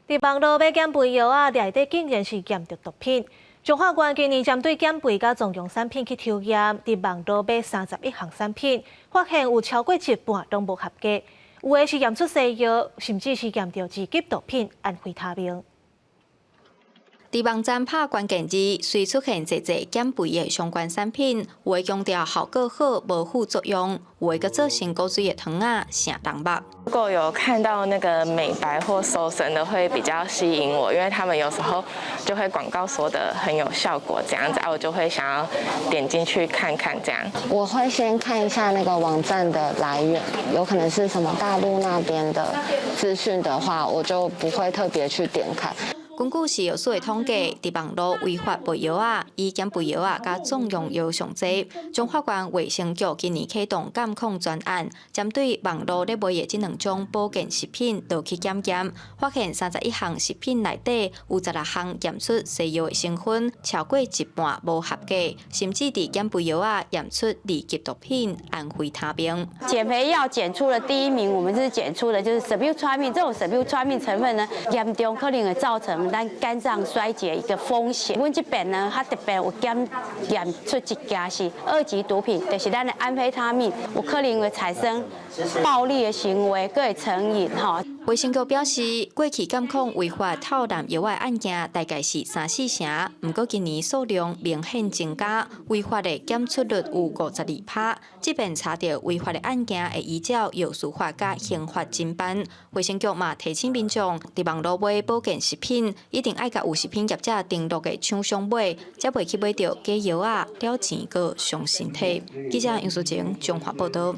佇網路買減肥藥仔，內底竟然是驗著毒品。彰化縣今年針對減肥佮壯陽產品去抽驗，佇網路買31項產品，發現有超過一半攏無合格，有的是驗出西藥，甚至是驗著二級毒品安非他命。佇網站拍關鍵字，隨出現濟濟減肥的相關產品，有的強調效果好、無副作用，有的閣做成古錐的湯仔，癥人目。如果有看到那個美白或瘦身的，會比較吸引我，因為他們有時候就會廣告說得很有效果，這樣子啊，我就會想要點進去看看這樣。我會先看一下那個網站的來源，有可能是什麼大陸那邊的資訊的話，我就不會特別去點開。根據食藥署的統計，佇網路違法賣藥仔，以減肥藥仔佮壯陽藥上濟。彰化縣衛生局今年啟動監控專案，針對網路咧賣的這兩種保健食品落去檢驗，發現31項食品內底有16項驗出西藥的成分，超過一半無合格，甚至佇減肥藥仔驗出二級毒品安非他命。減肥藥檢出的第一名，我們是檢出的就是 sibutramine，這種 sibutramine 成分呢，嚴重可能會造成咱肝臟衰竭一個風險。阮這邊呢，較特別有檢驗出一件是二級毒品，就是咱的安非他命，有可能會產生暴力的行為，閣會成癮吼。衛生局表示，過去監控違法偷濫藥的案件大概是三四成，毋過今年數量明顯增加，違法的檢出率有52%。這邊查著違法的案件，會依照藥事法佮刑法偵辦。衛生局嘛提醒民眾，佇網路買保健食品，一定愛共有食品業者登錄的廠商買，才袂去買著假藥仔，了錢閣傷身體。記者楊淑晴，彰化報導。